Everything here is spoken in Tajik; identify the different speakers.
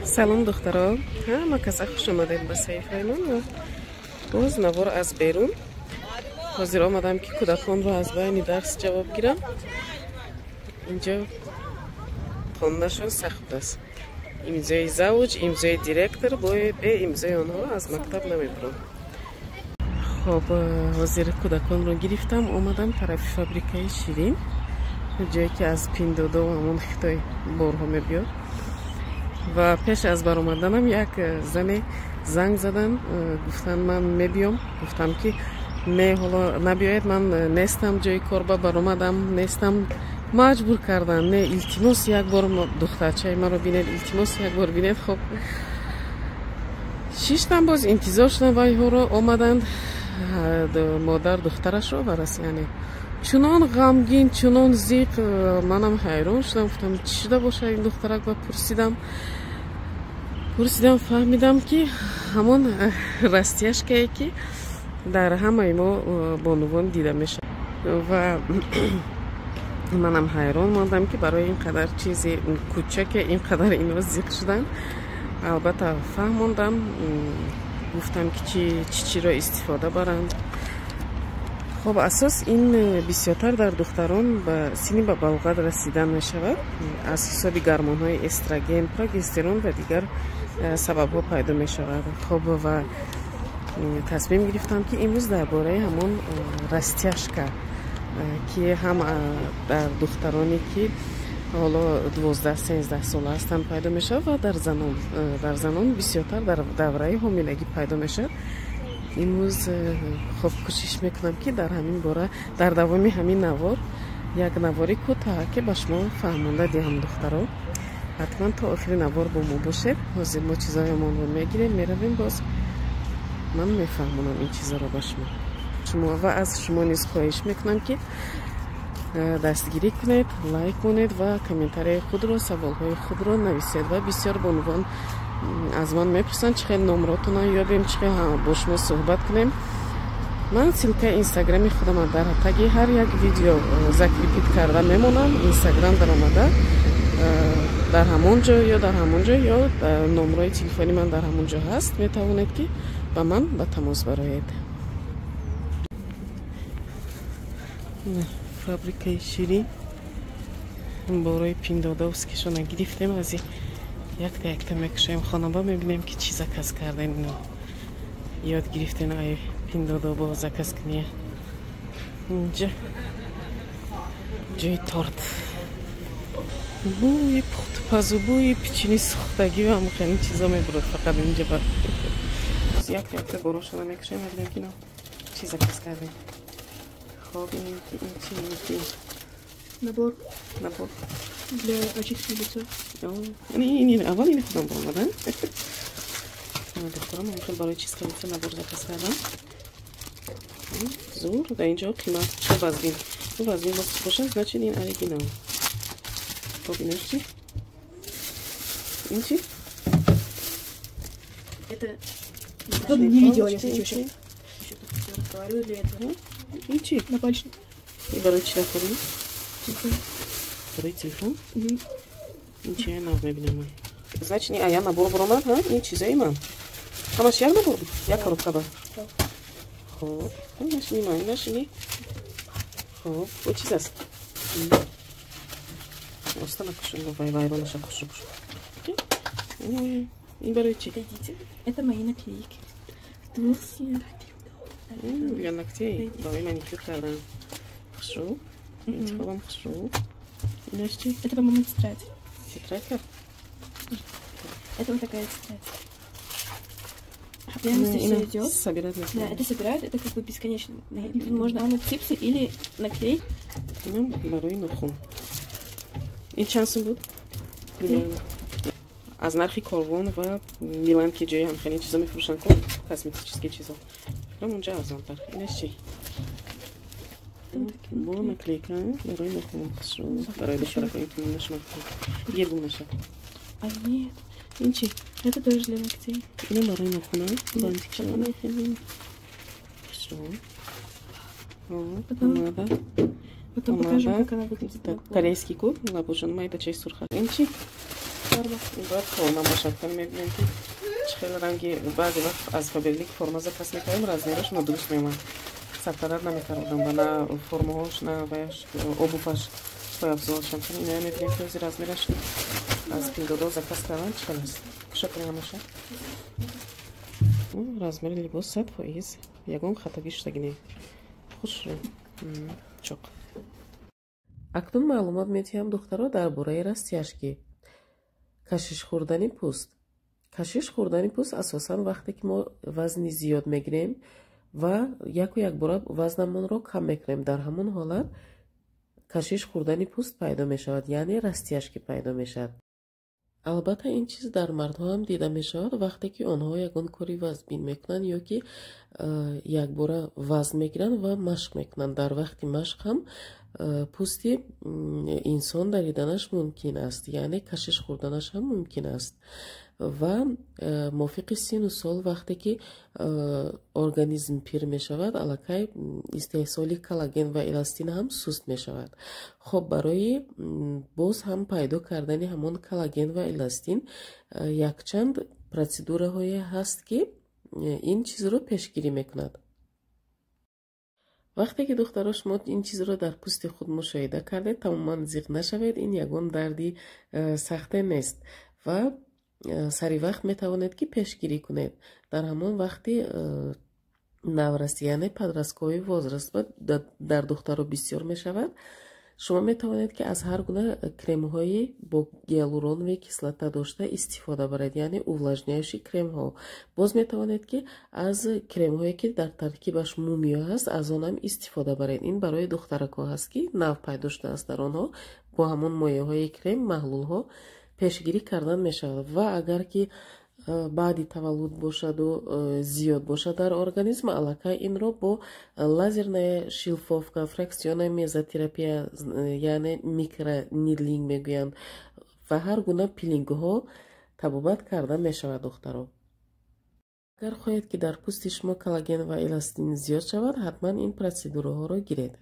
Speaker 1: Салом, духтаро, ҳама каса хуш омадед ба саҳифаи ман. Ва боз навор аз берун. Ҳозир омадам, ки кӯдаконро аз байни дарс ҷавоб гирам. Инҷо хондашон сахт аст. Имзои завуч, имзои директор, бе имзои онҳо аз мактаб намебурам. Хоб, ҳозир кӯдаконро гирифтам, омадам тарафи фабрикаи Ширин, ҷое ки аз Пиндодо, ҳамон Хитой борҳо мебиёд. Ва пеш аз баромаданам як зане занг задан, гуфтанд, ман мебиём. Гуфтам, ки не, ҳоло набиёед, ман нестам, ҷои кор ба баромадам, нестам. Маҷбур кардан, не, илтимос, як бор духтарчаи маро бинед, илтимос, як бор бинед. Хоб, шиштам, боз интизор шудам вайҳоро. Омаданд, модар духтарашро барас, яъне чунон ғамгин, чунон зиқ, манам ҳайрон шудам. Гуфтам, чӣ шуда бошад ин духтарак? Ва пурсидам, фаҳмидам, ки ҳамон растяжка е, ки дар ҳамаи мо бонувон дида мешавад. Ва манам ҳайрон мондам, ки барои ин қадар чизи кӯчаке ин қадар ино зиқ шуданд. Албатта, фаҳмондам, гуфтам, ки чӣ чиро истифода баранд. Хоб, асос ин бисёртар дар духтарон ба синни ба балоғат расидан мешавад. Аз ҳисоби гормонҳои эстроген, прогестерон ва дигар сабабҳо пайдо мешавад. Хоб, ва тасмим гирифтам, ки имрӯз дар бораи ҳамон растяжка, ки ҳам дар духтароне, ки ҳоло 12-13 сола ҳастанд, пайдо мешавад ва дар занон бисёртар дар давраи ҳомилагӣ пайдо мешавад, имрӯз хоб, кӯшиш мекунам, ки дар ҳамин бора дар давоми ҳамин навор, як навори кӯтоҳа, ки ба шумо фаҳмонда диҳам. Духтаро, ҳатман то охири навор бо мо бошед. Ҳозир мо чизоямонро мегирем, меравем, боз ман мефаҳмонам ин чизоро ба шумо. Ва аз шумо низ хоҳиш мекунам, ки дастгирӣ кунед, лайк монед ва комментарияи худро, саволҳои худро нависед. Ва бисёр бонувон аз ман мепурсанд, чӣ хел номротона ёбем, чӣ хел бо шумо суҳбат кунем. Ман ссылка и инстаграми худама дар таги ҳар як видео закрепить карда мемонам. Инстаграм даромада, дар ҳамон ҷо ё дар ҳамон ҷо ё номрои телефони ман дар ҳамон ҷо ҳаст, метавонед, ки ба ман ба тамос бароед. Фабрикаи Ширин, борои пиндодовскишона гирифтем. Аз якта якта мекушоем, хонаба мебинем, ки чӣ заказ кардем. Ино ёд гирифтем, ай Пиндодо бо заказ куния. Инҷа ҷои торт, бӯи пухтупазу, бӯи печенье сӯхтагӣ ва хеле чизо мебурад фақат инҷа. Ба якта якта борошона мекушоем, мебинем, ки ино чӣ заказ кардем. Хоб, ин чи, ин чи?
Speaker 2: Набор.
Speaker 1: Набор.
Speaker 2: Для очистки лица.
Speaker 1: Аввал ини худам баромадан. Духтарам, хел барои чистка лица набор заказ кардам. Зур, дар инҷо қимат чо вазбин вазбин бошад, значит, ин оригинал. Хоб, инаш чи, ин чи?
Speaker 2: Это не видела, я хочу еще. Еще тут разговариваю для этого.
Speaker 1: Ин чи?
Speaker 2: Напальчник.
Speaker 1: И барои чи дакорӣ? Барои телефон. Ин чи нав мебинам. Значит, а я набор баромад, ҳа? Ин чизои ман. Ҳамаш як набор буд? Як коробка ба. Хоб, инаш нима, инаш ини. Хоб, бо чиз аст? Оста накушум, вай вайронаша хушу. Ин барои чи?
Speaker 2: Это мои наклейки. Турция.
Speaker 1: Для ногтей. Барои маникюр кардан. Хушу. Интихобам хушу. Инаш чи?
Speaker 2: Это, по-моему, тетрадь.
Speaker 1: Тетрадка?
Speaker 2: Это вот такая тетрадь. Прямо здесь все идет.
Speaker 1: Собирать.
Speaker 2: Да, это собирают, это как бы бесконечно. Можно чипсы или наклейки.
Speaker 1: Барои нохун. Ин чанд сум буд? Аз нархи Корвон ва Милан, ки ҷои ҳам хеле чизо мефурӯшанд, ку косметические чизо, фикрам, унҷа арзонтар. Инаш чи? Бо наклейка барои нохун. Барои духтаракои нашма гиргум наша.
Speaker 2: А нет.
Speaker 1: Ин чи?
Speaker 2: Это тоже для ногтей.
Speaker 1: Ина барои нохуна, бантик шавана. Хорошо. Помада.
Speaker 2: Потом покажем, как она выглядит.
Speaker 1: Так, корейский ку, лабужон майда чай сурха. Ин чи?
Speaker 2: Форма.
Speaker 1: Ин бояд форма бошад. Кани, мебинем, ки чӣ хел ранги. Баъзе вақт аз Фаберлик форма заказ мекардем, размераш нодуруст меомад, сартарат намекардам ва на формаҳош, на ваяш, обуваш, пойафзолашам. Кани, иноя мебинем, ки ози размераш аз Пиндуодуо заказ кардан чӣ хел аст. Кушо кани ҳамаша. Размери либос 100%, ягон хатогӣ шудагӣ не, хушрӯ чоқ. Акнун маълумот медиҳам, духтаро, дар бораи растяжки, кашиш хӯрдани пӯст. Кашиш хӯрдани пӯст асосан вақте ки мо вазни зиёд мегирем ва яку якбора вазнамонро кам мекунем, дар ҳамон ҳолат кашиш хӯрдани пӯст пайдо мешавад, яъне растяжки пайдо мешавад. Албатта, ин чиз дар мардҳо ҳам дида мешавад, вақте ки онҳо ягон кори вазбин мекунанд ё ки якбора вазн мегиранд ва машқ мекунанд. Дар вақти машқ ҳам пӯсти инсон дариданаш мумкин аст, яъне кашиш хӯрданаш ҳам мумкин аст. Ва мувофиқи сину сол, вақте ки организм пир мешавад, аллакай истеҳсоли коллаген ва эластин ҳам суст мешавад. Хоб, барои боз ҳам пайдо кардани ҳамон коллаген ва эластин якчанд процедураҳое ҳаст, ки ин чизро пешгирӣ мекунад. Вақте ки, духтаро, шумо ин чизро дар пӯсти худ мушоҳида кардед, тамоман зиқ нашавед. Ин ягон дарди сахте нест ва сари вақт метавонед, ки пешгирӣ кунед. Дар ҳамон вақти наврасӣ, яъне подростковый возраст, дар духтаро бисёр мешавад. Шумо метавонед, ки аз ҳар гуна кремҳои бо гиалуроновая кислота дошта истифода баред, яъне увлажняющий кремҳо. Боз метавонед, ки аз кремҳое, ки дар таркибаш мумиё ҳаст, аз он ҳам истифода баред. Ин барои духтаракҳо ҳаст, ки нав пайдо шудааст дар онҳо. Бо ҳамон моеъҳои крем, маҳлулҳо пешгирӣ кардан мешавад. Ва агар ки баъди таваллуд бошаду зиёд бошад дар организм, аллакай инро бо лазерная шлифовка, фракционная мезотерапия, яъне микронидлинг мегӯянд, ва ҳар гуна пилингҳо табобат карда мешавад. Духтаро, агар хоҳед, ки дар пӯсти шумо коллаген ва эластин зиёд шавад, ҳатман ин процедураҳоро гиред.